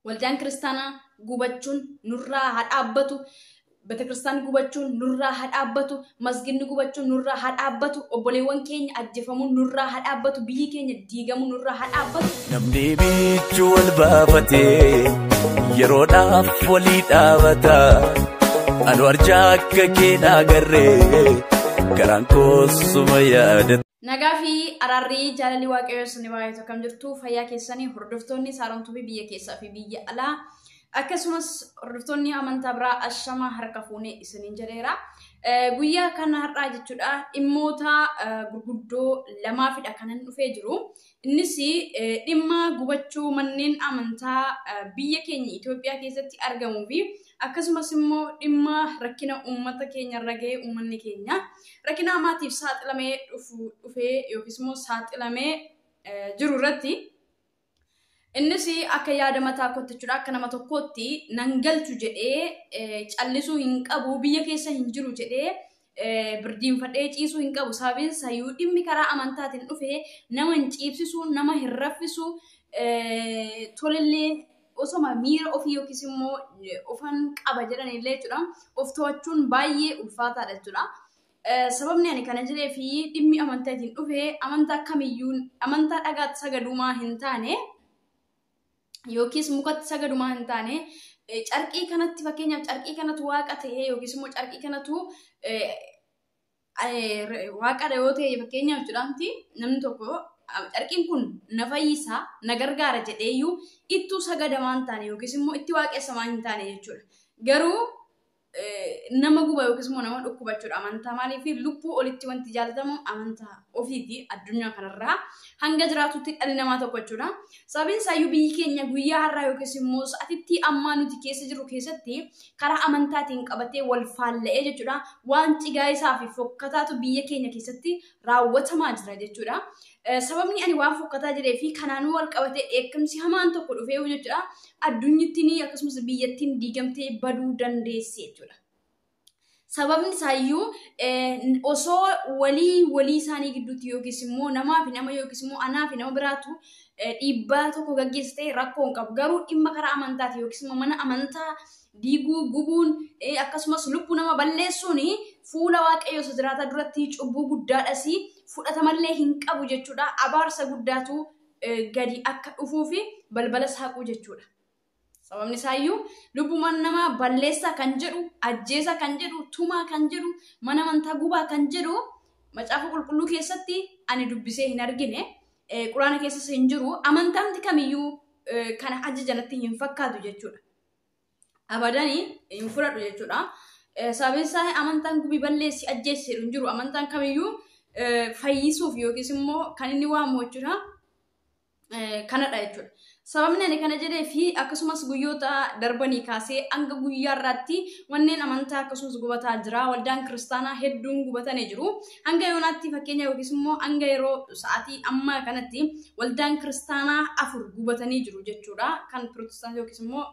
Waldaan kiristaanaa gubachuun nurraa haa dhaabbatu. Betekiristaanni gubachuun nurraa haa dhaabbatu. Masginni gubachuun nurraa haa dhaabbatu. Obboleewwan keenya ajjeefamuun nurraa haa dhaabbatu. Biyyi keenya diigamuun nurraa haa dhaabbatu. Namni michuu wal baafatee yeroodhaaf walii dhaabata. Anu arjaa akka kee agarree garaan koosuma yaadata. Nagaa fi araarri jaalalli waaqayyoo isin baay'atu akkam jirtu fayyaa keessanii hordoftoonni saaromtuu fi biyya keessaa fi biyya alaa akkasumas hordoftoonni amantaa biraa ashama harka fuunee isiniin jedheera. Guyyaa kana har'aa jechuudha dhimmoota gurguddoo lamaafidha kanan dhufee jiru. Innis dhimma gubachuu manneen amantaa biyya keenya Itoophiyaa keessatti argamuu fi akkasumas immoo dhimma rakkina uummata keenya irra ga'ee uummanni keenya rakkina hamaatiif saaxilamee dhufee yookiis immoo saaxilamee jiru irratti. Innis akka yaada mataa kootti jechuudha akka nama tokkootti nan galchu jedhee callisuu hin qabu biyya keessa hin jiru jedhee birdiinfadhee ciisuu hin qabu. Sababiin isayyuu dhimmi karaa amantaatiin dhufee nama hin ciibsisu, nama hin raffisu, tolillee osoma miira ofii yookiis immoo ofan qaba jedhanillee jechuudha. Of to'achuun baay'ee ulfaataadha jechuudha. Sababni ani kana jedhee fi dhimmi amantaatiin dhufee amantaa kamiyyuu amantaa dhagaatti sagadumaa hin taane yookiis mukatti sagadumaa hin taane carqii kanatti fakkeenyaaf carqii kanatu waaqa ta'ee yookiis immoo carqii kanatu waaqadha yoo ta'e fakkeenyaaf jechuudha namni tokko carqiin kun na fayyisa na gargaara jedheeyyuu ittuu sagadamaa hin taane yookiis immoo itti waaqessamaa hin taane jechuudha. Garuu nama guba yookiis immoo nama dhukkuba jechuudha. Amantaa maaliif lubbuu olitti wanti jaallatamu amantaa ofiiti addunyaa kanarraa hanga jiraatutti dhalli namaa tokko jechuudha. Sababiin isaayyuu biyyi keenya guyyaa har'aa yookiis immoo sa'atitti ammaa nuti keessa jirru keessatti karaa amantaatiin qabatee wal faalla'ee jechuudha. Waan cigaayisaa fi fokkataatu biyya keenya keessatti raawwatamaa jira jechuudha. Sababni ani waan fokkataa jedhee fi kanaanuu wal qabatee dheekkamsi hamaan tokko dhufee jechuudha. Addunyittiin akkasumas biyyattiin diigamtee baduu dandeessi jechuudha. Sababni isaayyuu osoo walii walii isaanii gidduutti yookiis immoo namaa fi nama yookiis immoo anaa fi nama biraatu dhiibbaa tokko gaggeessa ta'e rakkoo hin qabu. Garuu dhimma karaa amantaati yookiis immoo mana amantaa diiguu gubuun akkasumas lubbuu nama balleessuun fuula waaqayyoo isa jiraataa duratti cubbuu guddaadhas fudhatamallee hin qabu jechuudha. Abaarsa guddaatu gadi akka dhufuu fi balbala saaquu jechuudha. Sababni isaayyuu lubbumaan namaa balleessaa kan jedhu, ajjeesaa kan jedhu, tumaa kan jedhu, mana amantaa gubaa kan jedhu macaafa qulqulluu keessatti ani dubbisee hin argine. Quraana keessas hin jiru. Amantaamti kamiyyuu kana ajajanatti hin fakkaatu jechuudha. Abadanii hin fudhadhu jechuudha. Sababiin isaa amantaan gubii balleessi ajjeessi jedhu hin jiru. Amantaan kamiyyuu fayyisuuf yookiis immoo kan inni waamu jechuudha. Kanadha jechuudha. Sababni ani kana jedhee fi akkasumas guyyoota darbanii kaasee hanga guyyaa irraatti manneen amantaa akkasumas gubataa jira. Waldaan kiristaanaa hedduun gubatanii jiru. Hanga yoonaatti fakkeenya yookiis immoo hanga yeroo sa'aatii ammaa kanatti waldaan kiristaanaa 4 gubatanii jiru jechuudha. Kan pirootestaantii yookiis immoo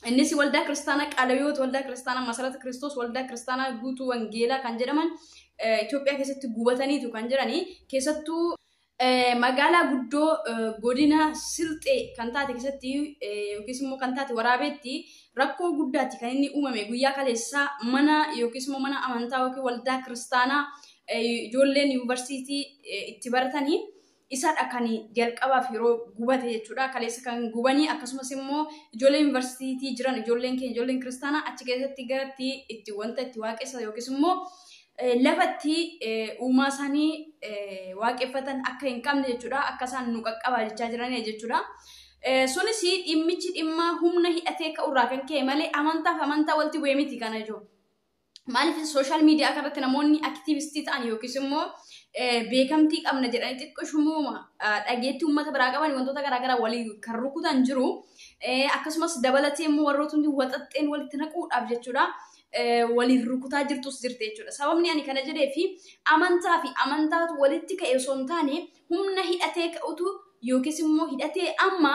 innis waldaa kiristaanaa Qaalawiyoot, waldaa kiristaanaa Masarata Kiristoos, waldaa kiristaanaa Guutuu Wangeelaa kan jedhaman Itoophiyaa keessatti gubataniitu kan jiranii. Keessattuu magaalaa guddoo godina Silxee kan taate keessatti yookiis immoo kan taate Waraabeetti rakkoo guddaati kan inni uumame guyyaa kaleessaa mana yookiis immoo mana amantaa yookiin waldaa kiristaanaa ijoolleen yuunivarsiitii itti baratanii isadha kan jalqabaaf yeroo gubate jechuudha. Kaleessa kan gubanii akkasumas immoo ijoolleen yuunivarsiitii jiran ijoolleen keenya ijoolleen kiristaanaa achi keessatti garatti itti wanta itti waaqessan yookiis immoo lafatti uumaa isaanii waaqeffatan akka hin qabne jechuudha. Akka isaan nu qaqqabaa jechaa jiran jechuudha. Sunis dhimmichi dhimma humna hidhatee ka'urraa kan ka'e malee amantaaf amantaa walitti bu'ee miti kana jechuudha. Maaliif sooshaal miidiyaa kanarratti namoonni aktiivistii ta'an yookiis immoo beekamtii qabna jedhanii xiqqishumuma dhageettii uummata biraa qaban wantoota garaagaraa walii kan rukutan jiru. Akkasumas dabalatee immoo warroota waxaxxeen walitti naquudhaaf jechuudha. Waliin rukutaa jirtus jirti jechuudha. Sababni ani kana jedhee fi amantaa fi amantaatu walitti ka'e osoo hin taane humna hidhatee ka'utu yookiis immoo hidhatee amma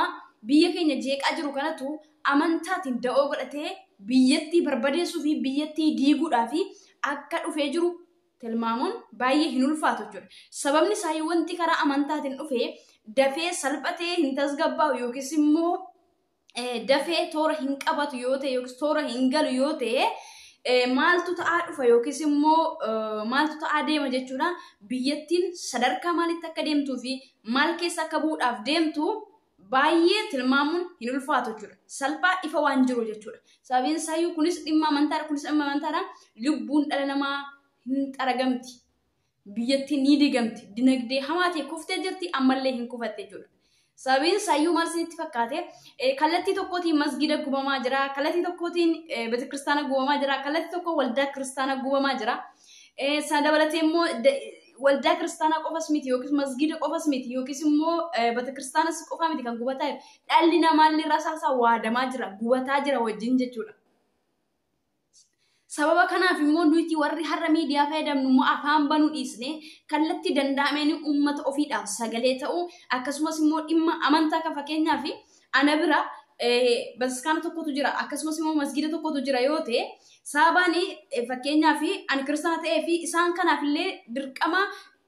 biyya keenya jeeqaa jiru kanatu amantaatiin da'oo godhatee biyyattii barbadeessuu fi biyyattii diiguudhaa fi akka dhufee jiru tilmaamuun baay'ee hin ulfaatu jechuudha. Sababni isaa wanti karaa amantaatiin dhufee dafee salphatee hin tasgabbaa'u yookiis immoo dafee toora hin qabatu yoo ta'e yookiis toora hin galu yoo ta'e maaltu ta'aa dhufa yookiis immoo maaltu ta'aa deema jechuudha. Biyyattiin sadarkaa maalitti akka deemtuu fi maal keessa akka bu'uudhaaf deemtu baay'ee tilmaamuun hin ulfaatu jechuudha. Salphaa ifa waan jiru jechuudha. Sababiin isaayyuu kunis dhimma amantaadha, kunis dhimma amantaadha. Lubbuun dhala namaa hin xaragamti. Biyyattiin ni diigamti. Dinagdee hamaa ta'e kuftee jirti, ammallee hin kufatte jechuudha. Sababiin isaayyuu maal isinitti fakkaate, kallattii tokkootiin masgida gubamaa jira, kallattii tokkootiin beetakiristaana gubamaa jira, kallattii tokko waldaa kiristaanaa gubamaa jira. Sana dabalatee immoo waldaa kiristaanaa qofas miti yookiis masgida qofas miti yookiis immoo beetakiristaanas qofa miti kan gubataa jiru. Dhalli namaallee rasaasaa waadamaa jira, gubataa jira wajjin jechuudha. Sababa kanaaf immoo nuti warri har'a miidiyaa fayyadamnu immoo afaan banuu dhiisnee kallattii danda'ameen uummata ofiidhaaf sagalee ta'uu, akkasumas immoo dhimma amantaa kan fakkeenyaaf ana bira bataskaana tokkotu jira, akkasumas immoo masgida tokkotu jira yoo ta'e, sababaan fakkeenyaaf ani kiristaana ta'ee fi isaan kanaaf illee dirqama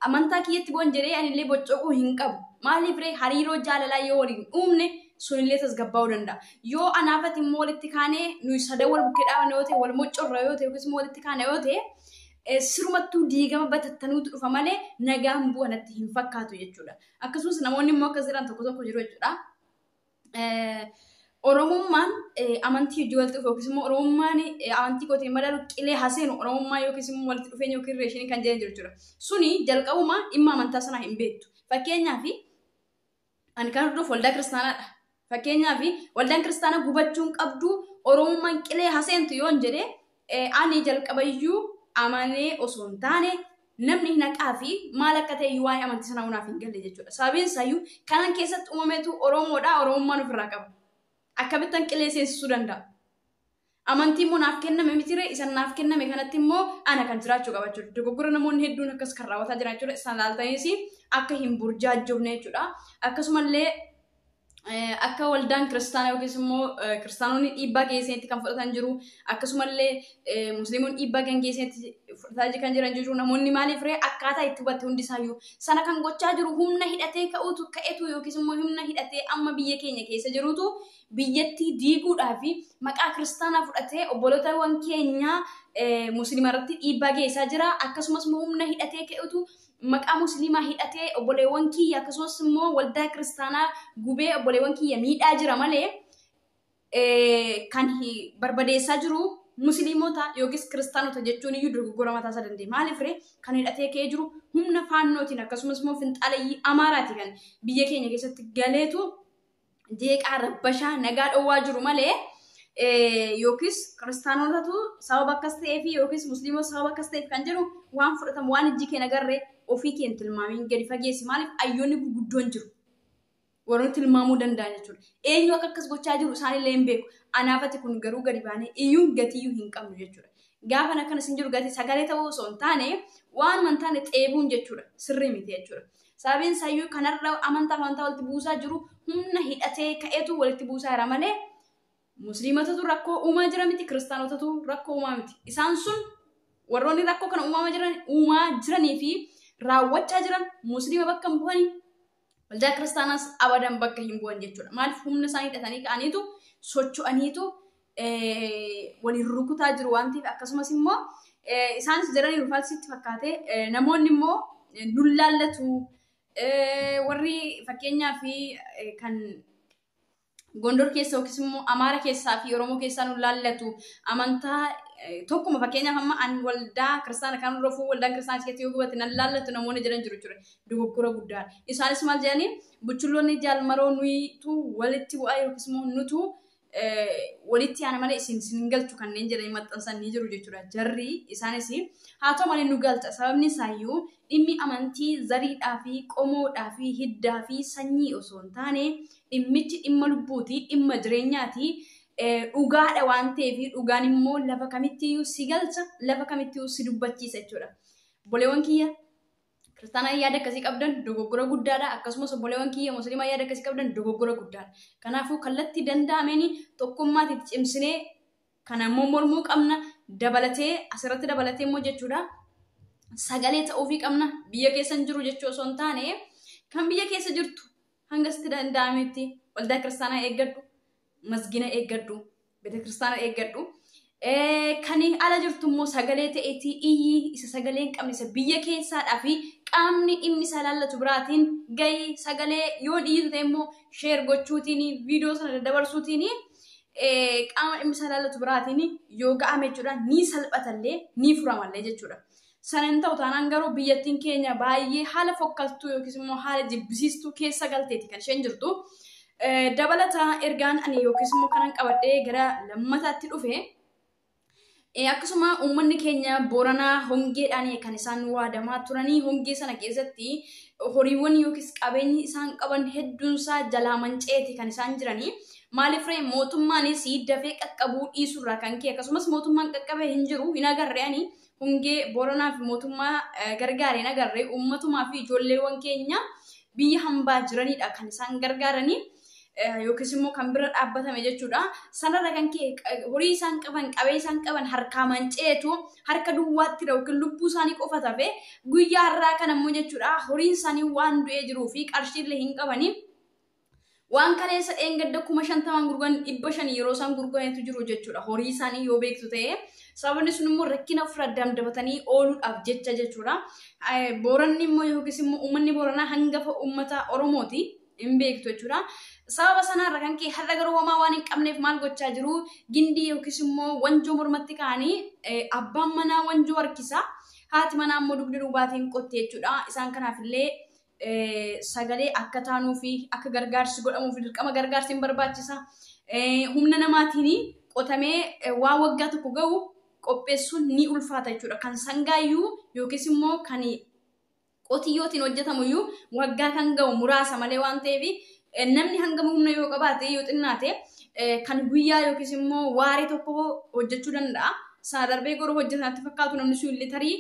amantaa kiyyatti bu'an jedhee ani illee boccooquu hin qabu. Maaliif ree, hariiroo jaalalaa yoo waliin uumne sunillee tasgabbaa'uu danda'a. Yoo anaafati immoo walitti kaanee nuyi sadan wal bukkee dhaabanne yoo ta'e, wal moccorra yoo ta'e, yookiis immoo walitti kaane yoo ta'e, sirumattuu diigama batattanuutu dhufa malee nagaan bu'a natti hin fakkaatu jechuudha. Akkasumas namoonni immoo akkas jedhan tokko tokko jiru jechuudha. Oromummaan amantii hojii walitti dhufu yookiis immoo Oromummaan amantii kootiin madaalu qilee haseenu Oromummaa yookiis immoo walitti dhufeenya yookiin reeshinii kan jedhan jiru jechuudha. Suni jalqabuma dhimma amantaa sanaa hin beektu. Fakkeenyaaf ani kan hordofu waldaa kiristaanaadha. Fakkeenyaaf waldaan kiristaanaa gubachuun qabdu, Oromummaan qilee haseentu yoon jedhe, ani jalqabayyuu amanee osoo hin taane namni hin haqaa fi maal akka ta'e waa'ee amantii sanaa naaf hin galle jechuudha. Sababiin isaayyuu kanan keessatti uumametu Oromoodha, Oromummaan ofirraa qaba. Akkamittan qilee seensisuu danda'a? Amantii immoo naaf kenname mitiree, isa naaf kenname kanatti immoo ana kan jiraachuu qaba jechuudha. Dogoggora namoonni hedduun akkas kan raawwataa jiran jechuudha. Isaan laaltaniis akka hin burjaajofne jechuudha. Akkasumallee akka waldaan kiristaanaa yookiis immoo kiristaanonni dhiibbaa geessanitti kan fudhatan jiru. Akkasumallee musliimonni dhiibbaa kan geessanitti fudhataa kan jiran jiru. Namoonni maaliif ree akkaataa itti hubatte hundi isaayyuu sana kan gochaa jiru humna hidhatee ka'uutu ka'etu yookiis immoo humna hidhatee amma biyya keenya keessa jirutu biyyattii diiguudhaa fi maqaa kiristaanaa fudhatee obbolootawwan keenyaa musliima irratti dhiibbaa geessaa jira. Akkasumas immoo humna hidhatee ka'utu maqaa musliimaa hidhatee obboleewwan kiyya akkasumas immoo waldaa kiristaanaa gubee obboleewwan kiyya miidhaa jira malee kan barbadeessaa jiru musliimota yookiis kiristaanota jechuun iyyuu dogoggora mataa isaa danda'e. Maaliif ree, kan hidhatee ka'ee jiru humna faannootiin akkasumas immoo finxaaleyyii Amaaraati kan biyya keenya keessatti galeetu jeeqaa, rabbashaa, nagaa dhowwaa jiru malee yookiis kiristaanotatu sababa akkas ta'ee fi yookiis musliimota sababa akkas ta'eef kan jedhu waan fudhatamu waan ijji keenya agarree ofii keenya tilmaamiin gadi fageessi. Maaliif, ayyoonni gurguddoon jiru. Warroonni tilmaamuu danda'an jechuudha. Eenyu akka akkas gochaa jiru isaanillee hin beeku. Anaafati kun garuu gadi baanee iyyuun gatiyyuu hin qabnu jechuudha. Gaafa akkana isin jiru gatii sagalee ta'uu osoo hin taane waanuma hin taane xeebuun jechuudha. Sirrii miti jechuudha. Sababiin isaayyuu kanarra amantaa fi amantaa walitti buusaa jiru humna hidhatee ka'eetu walitti buusaa jira malee musliimotatu rakkoo uumaa jira miti, kiristaanotatu rakkoo uumaa miti. Isaan sun warroonni rakkoo kana uumaa jiranii fi raawwachaa jiran musliima bakka hin bu'anii, waldaa kiristaanaas abadan bakka hin bu'an jechuudha. Maaliif, humna isaanii hidhatanii ka'aniitu socho'aniitu waliin rukutaa jiru waan ta'eef. Akkasumas immoo isaanis jedhanii rufaalsitti fakkaate namoonni immoo nun laallatu, warri fakkeenyaa fi kan Gondor keessa yookiis immoo Amaara keessaa fi Oromoo keessaa nun laallatu, amantaa tokkuma, fakkeenyaaf amma an waldaa kiristaana kan hordofuu, waldaan kiristaana keessatti yoo gubate nan laallatu namoonni jedhan jiru jechuudha. Dogoggora guddaadha. Isaanis maal jedhanii, buchulloonni jaalmaroo nuyitu walitti bu'aa yookiis immoo nutu walitti yaana malee isin hin galchu kanneen jedhanii maxxansan ni jiru jechuudha. Jarri isaanis haa ta'u malee nu galcha. Sababni isaayyuu dhimmi amantii zariidhaa fi qomoodhaa fi hiddaa fi sanyii osoo hin taane dhimmichi dhimma lubbuuti, dhimma jireenyaati. Dhugaadha waan ta'eef dhugaan immoo lafa kamittiyyuu si galcha, lafa kamittiyyuu si dubbachiisa jechuudha. Obboleewwan kiyya kiristaanaa yaada akkasii qabdan dogoggora guddaadha. Akkasumas obboleewwan kiyya musliimaa yaada akkasii qabdan dogoggora guddaadha. Kanaafuu kallattii danda'ameen tokkummaatti cimsinee kana immoo mormuu qabna. Dabalatee asirratti dabalatee immoo jechuudha, sagalee ta'uufii qabna. Biyya keessa hin jiru jechuu osoo hin taane kan biyya keessa jirtu hanga sitti danda'ametti waldaa kiristaanaa eeggadhu. Masgina eeggadhu, betekiristaana eeggadhu. Kan ala jirtu immoo sagalee ta'eetii iyyi isa sagalee hin qabne isa biyya keessaadhaa fi qaamni dhimmi isaa ilaallatu biraatiin gahii sagalee yoo iyyitu ta'e immoo sheer gochuutiin viidiyoo sana daddabarsuutiin qaama dhimmi isaa ilaallatu biraatiin yoo ga'ame jechuudha ni salphatallee ni furamallee jechuudha. Sana hin ta'u taanaan garuu biyyattiin keenya baay'ee haala fokkattuu yookiis immoo haala jibbisiistuu keessa galteeti kan isheen jirtu. Dabalataa ergaan ani yookiis immoo kanan qabadhee gara lammataatti dhufe akkasuma uummanni keenya Booranaa hongeedhaan kan isaan waadamaa turanii hongee sana keessatti horiiwwan yookiis qabeenyi isaan qaban hedduunsaa jalaa manceeti kan isaan jiranii. Maaliif ree mootummaanis dafee qaqqabuu dhiisurraa kan ka'e akkasumas mootummaan qaqqabee hin jiru hin agarre ani hongee Booranaa fi mootummaa gargaare hin agarre uummatumaa fi ijoolleewwan keenya biyya hambaa jiranidha kan isaan gargaaranii. Yookiis immoo kan bira dhaabbatame jechuudha. Sanarra kan ka'e horii isaan qaban qabeenya isaan qaban harkaa manceetu harka duwwaatti yookiin lubbuu isaanii qofa tafe guyyaa har'aa kana immoo jechuudha horiin isaanii waan du'ee jiruu fi qarshiillee hin qabanii. Waan kaleessa dheengadda 50,000 gurguran 500 yeroo isaan gurguranitu jiru jechuudha. Horii isaanii yoo beektu ta'e sababni sun immoo rakkina ofirraa damdamatanii ooluudhaaf jecha jechuudha. Booranni immoo yookiis immoo uummanni Booranaa hangafa uummata Oromooti. Hin beektu jechuudha. Sababa sanarra kan ka'e har'a garuu homaa waan hin qabneef maal gochaa jiru gindii yookiis immoo wanjoo mormatti kaa'anii abbaan manaa wanjoo harkisa haati manaa immoo dugda duubaatiin qotte jechuudha. Isaan kanaaf illee sagalee akka taanuu fi akka gargaarsi godhamuu fi dirqama gargaarsi hin barbaachisa. Humna namaatiin qotamee waan waggaa tokko ga'u qopheessuun ni ulfaata jechuudha. Kan sangaayyuu yookiis immoo kan qotiyyootiin hojjetamu iyyuu waggaa kan ga'u muraasa malee waan ta'eef namni hangam humna yoo qabaate yoo xinnaate kan guyyaa yookiis immoo waaree tokko hojjechuu danda'a. Sana darbee garuu hojjetanaatti fakkaatu namni sun illee tarii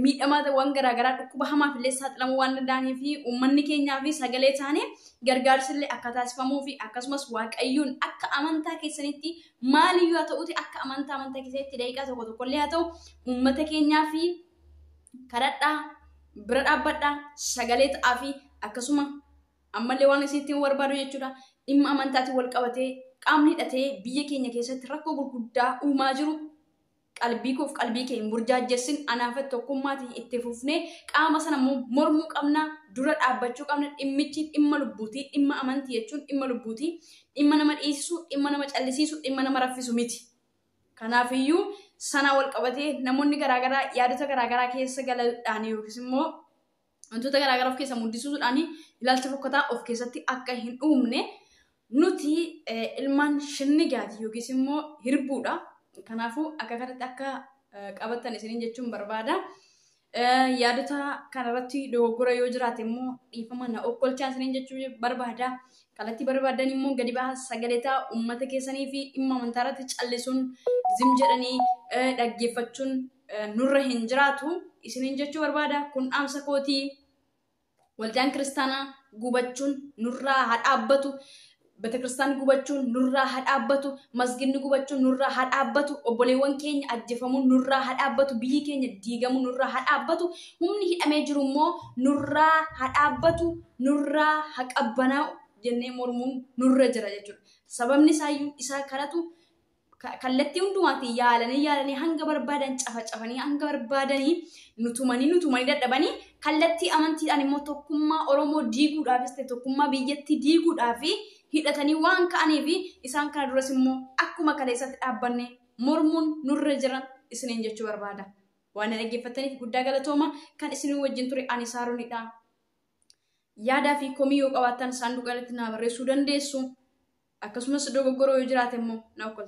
miidhamaa waan garaagaraa dhukkuba hamaaf illee saaxilamuu waan danda'anii fi uummanni keenyaa fi sagalee isaanii gargaarsi illee akka taasifamuu fi akkasumas Waaqayyoon akka amantaa keessanitti maaliyyuu haa ta'uti akka amantaa keessanitti daqiiqaa tokko tokkollee haa ta'u uummata keenyaa fi kadhadhaa bira dhaabbadhaa sagalee ta'aa fi akkasuma ammallee waan isin ittiin barbaadu jechuudha dhimma amantaatiin wal qabatee qaamni hidhatee biyya keenya keessatti rakkoo gurguddaa uumaa jiru qalbii koof qalbii kee hin burjaajjessin anaafatti tokkummaatiin itti fufnee qaama sana mormuu qabna dura dhaabbachuu qabna dhimmichi dhimma lubbuutii dhimma amantii jechuun dhimma lubbuutii dhimma nama dhiisisu dhimma nama callisiisu dhimma nama raffisu miti. Kanaafiyyuu sana wal qabatee namoonni garaagaraa yaadota garaagaraa keessa galuudhaan yookiis immoo wantoota garaagaraa of keessa muddisuudhaan ilaalcha fokkataa of keessatti akka hin uumne nuti ilmaan shinnigaati yookiis immoo hirbuudha. Kanaafuu akka kanatti akka qabattan isiniin jechuun barbaada. Yaadota kanarratti dogoggora yoo jiraate immoo dhiifama na okkolchaa isiniin jechuu barbaada. Kallattii barbaadan immoo gadi bahaa sagalee ta'a uummata keessanii fi dhimma amantaa irratti callisuun zim jedhanii dhaggeeffachuun nurra hin jiraatu isiniin jechuu barbaada. Kun dhaamsa kootii waldaan kiristaanaa gubachuun nurraa haa dhaabbatu. Betekiristaanni gubachuun nurraa haa dhaabbatu. Masginni gubachuun nurraa haa dhaabbatu. Obboleewwan keenya ajjeefamuun nurraa haa dhaabbatu. Biyyi keenya diigamuun nurraa haa dhaabbatu. Humni hidhamee jiru immoo nurraa haa dhaabbatu. Nurraa haa qabbanaa'u jennee mormuun nurra jira jechuudha. Sababni isaayyuu isaa kanatu kallattii hundumaatiin yaalanii hanga barbaadan cafacafanii hanga barbaadanii nutumanii dadhabanii kallattii amantiidhaan immoo tokkummaa Oromoo diiguudhaafis ta'e tokkummaa biyyattii diiguudhaaf hidhatanii waan ka'aniif isaan kana duras immoo akkuma kaleessatti dhaabbanne mormuun nurra jiran isiniin jechuu barbaada. Waan dhaggeeffataniif guddaa galatooma kan isinii wajjin ture ani Saaroonidha. Yaadaa fi komii yoo qabaattan saanduqa irratti naa barreessuu dandeessu. Akkasumas dogoggora yoo jiraate immoo na okkolcha.